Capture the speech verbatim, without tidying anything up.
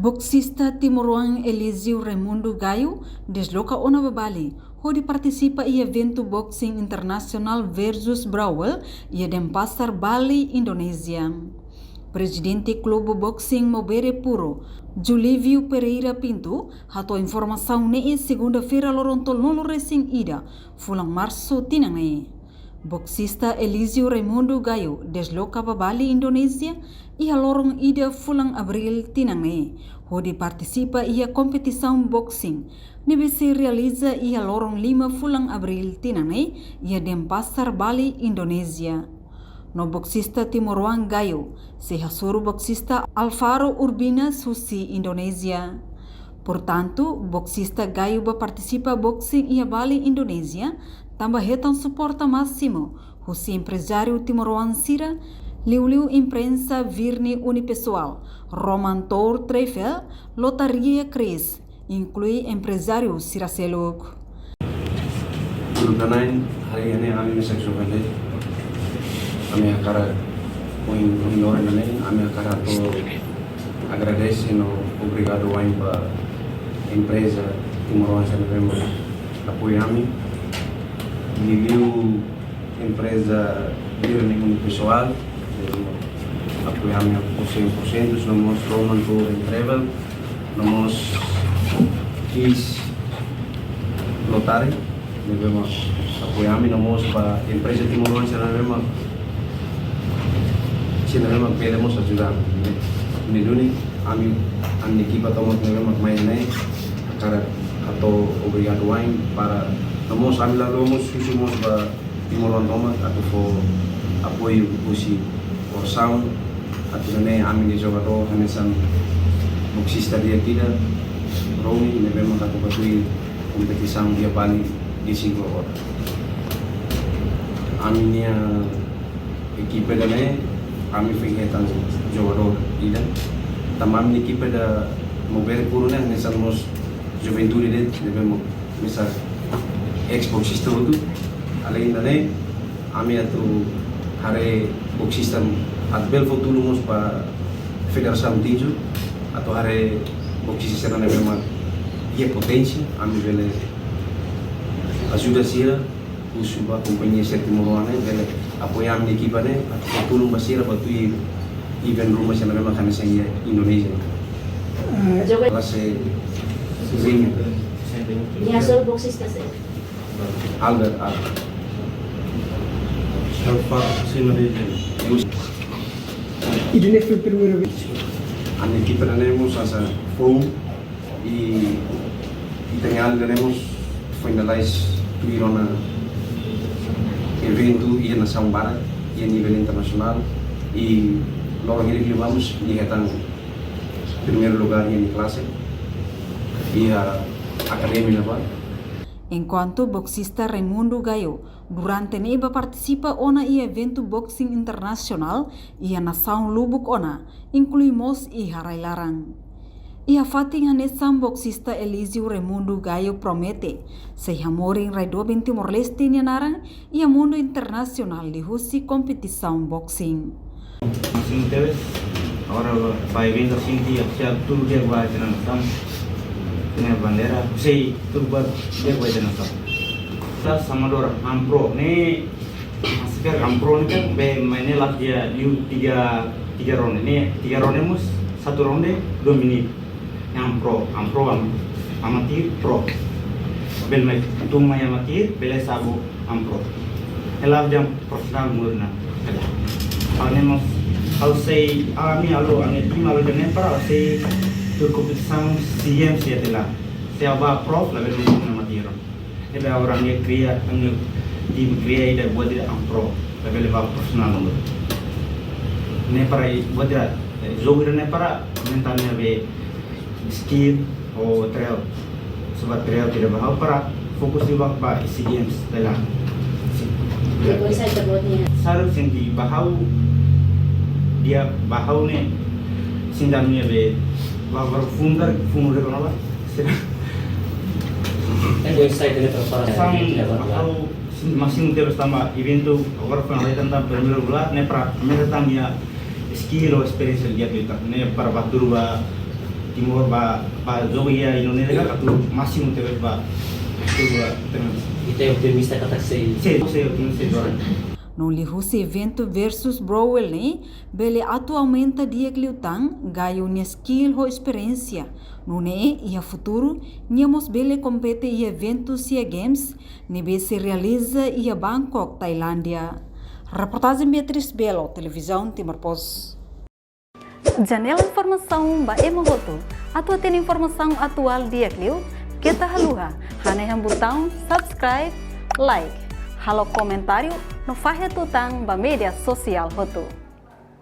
Boksista timoroan Elísio Raimundo Gayo desloka ona ba Bali, hodi partisipa iha eventu boxing internasionál versus Brawell iha Denpasar, Bali, Indonézia. Prezidente Klube Boxing Maubere Puro, Julívio Pereira Pinto, hato'o informasaun ne'e segunda-feira loron tolunulu-resin-ida, fulan Marsu tinan ne'e. Boksista Elísio Raimundo Gayo desloka ba Bali, Indonézia, iha loron ida fulan Abríl tinan ne'e, hodi partisipa iha kompetisaun boxing ne'ebé sei realiza iha loron lima fulan Abríl tinan ne'e, iha Denpasar, Bali, Indonézia. No boksista timoroan Gayo sei hasoru boksista Alvaro Urbinas husi Indonézia. Portantu, boksista Gayo bá partisipa boxing iha Bali, Indonézia, tanba hetan suporta másimu husi emprezáriu timoroan sira, liuliu imprensa Virni Unipessoal, Roman Tour Travel, Lotaria Chris, inklui emprezáriu sira seluk. Grupo nine, hari ini ami mesak sopende. Ami hakarak, ohin, ohin loron ne'e, ami hakarak atu agradese no obrigadu wa'in ba empreza timoroan sira ne'ebé mak apoia ami. Liuliu empreza Virni Unipessoal, ne'ebé mak apoia ami cem por cento, no mós Roman Tour and Travel, no mós Kiss Lottery, ne'ebé mak apoia ami, no mós ba empreza timoroan sira ne'ebé mak, sira ne'ebé mak bele mós ajuda ami, ne'e. Ne'e duni, ami, ami ekipa tomak ne'ebé mak mai ne'e, hakarak hato'o obrigadu wa'in para, no mós ami la haluha mós husu mós ba timoroan tomak atu fó apoiu husi orasaun, atu nune'e ami-nia jogadór hanesan boksista di'ak ida, Romi, ne'ebé mak atu bá tuir kompetisaun iha Bali dia cinco agora. Ami-nia ekipa ida-ne'e, ami foin hetan jogadór ida. Tanba ami-nia ekipa ida Maubere Puro ne'e hanesan mós juventude de'it, ne'ebé mak mesak ex-boksista hotu. Alende ida-ne'e, ami atu haree boksista atu bele fó tulun mós ba Federasaun Tinju, atu haree boksista sira ne'ebé mak iha poténsia, ami bele ajuda sira, husu ba kompañia sira timoroan ne'e, bele apoia ami-nia ekipa ne'e, atu fó tulun ba sira, ba tuir event ruma sira ne'ebé mak hanesan iha Indonézia. Ah, joga. Klase ring. Nia hasoru boksista sé? Albert Albert. Alfa Sima de. Ida-ne'e foin primeira vez. Ami-nia ekipa ne'e mós hanesan foun i, i tenke ida-ne'e mós finalize tuir ona eventu iha nasaun barak, iha nivel internasionál, i loron ida ke vamos, nia hetan primeiru lugár iha nia klase, iha akademia ne'ebá. Enkuantu boksista Raimundo Gayo durante ne'e bá partisipa ona iha eventu boxing internasionál iha nasaun lubuk ona, inklui mós iha rai-laran. Iha fatin hanesan, boksista Elísio Raimundo Gayo promete sei hamorin rai doben Timor-Leste nia naran iha mundu internasionál liuhusi kompetisaun boxing. Másimu tebes, agora ba eventu sente, asia tudu di'ak ba ita-nia nasaun. Ita-nia bandeira, sei tudu ba di'ak ba ita-nia nasaun. Ita sama dora, AMPRO, ne'e, masker AMPRO ne'e kan, be, main ne'e la'ós de'it liu tiga, tiga ronde, ne'e, tiga ronde mós, satu ronde, dua menit. Ne'e AMPRO, AMPRO, am-, amatir, pro. Bele mai, tun mai amatir, bele sai ba AMPRO. Ne'e la'ós de'it profisionál murna. Ha'u ne'e mós, ha'u sei, ami halo, ami tim halo de'it ne'e para ha'u sei tuir kompetisaun SEA Games iha tiha ona. Se ha'u bá pro, labele mai amatir. Ne'ebé agora ami kria, ami tim kria ida buat ida AMPRO, labele bá profisionál murna. Ne'e para buat ida, eh, jogu ida-ne'e para aumenta ami-nia be skill ou trial. Sebab trial ida ba ha'u para fokus liu ba, ba SEA Games, tiha ona. Sim. Depois sai buat ne'e. Saru sente ba ha'u, di'ak ba ha'u ne'e, sente ami-nia be, ba, ba, fundar, fundar, kona-ba. Sira. Depois sai preparasaun, ba ha'u, sin, másimu tebes tanba eventu, agora foin hetan tan primeiru lugár, ne'e para, ami hetan nia skill ou esperiénsia di'ak liután, ne'e para bá tuur ba Timor ba, ba jogo iha Indonézia ka atu másimu tebes ba, atu ba tenang. Ita optimista katak sei. Sei, sei optimista sei. No liuhusi eventu versus Brownell ne'e, bele atu aumenta di'ak liután Gayo nia skill ho esperiénsia. Nune'e iha futuru, nia mós bele kompete iha eventu SEA Games, ne'ebé sei realiza iha Bangkok, Tailándia. Reportajen Beatriz Belo, Televizaun Timor Post. Janela informasaun ba ema hotu. Atu hatene informasaun atuál di'ak liu, keta haluha hanehan butaun subscribe, like, halo komentáriu no fahe tutan ba média sosiál hotu.